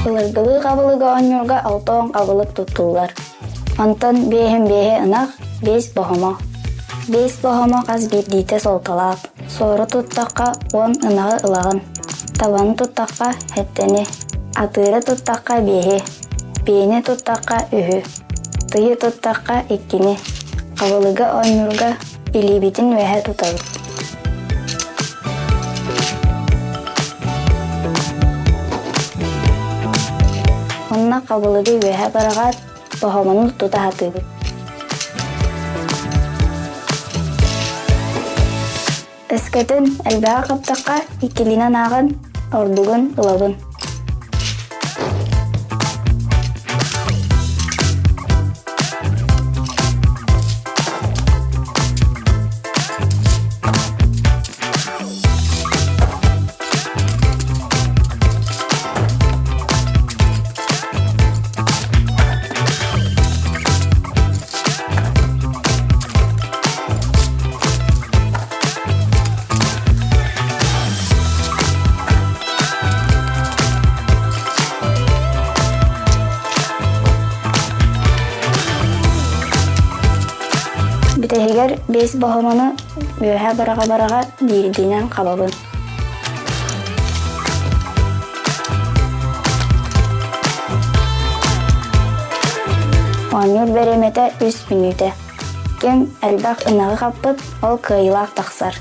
Былыргылыы хабылыгы оонньуурга 60 хабылык туттуллар. Онтон биэһин биэһи ынах, биэс боһомо. Биэс боһомо хас биирдиитэ суолталаах. Суору туттахха уон ынаҕы ылаҕын, табаны туттахха эттэни, атыыры туттахха биэһи, биэни туттахха үһү, тыйы туттахха иккини, хабылыгы оонньуурга илиибитин үөһэ тутабыт. Онно хабылыгы үөһэ быраҕаат, тоһоҕону тута сатыыбыт. Өскөтүн элбэҕи хаптахха, иккилиинэн ааҕан, ордугун ылабын. Бүтэһигэр биэс боһомону үөһэ быраҕа-быраҕа биирдиинэн хабабын. Оонньуур бэриэмэтэ үс мүнүүтэ. Ким элбэх ынаҕы хаппыт, ол кыайыылаах тахсар.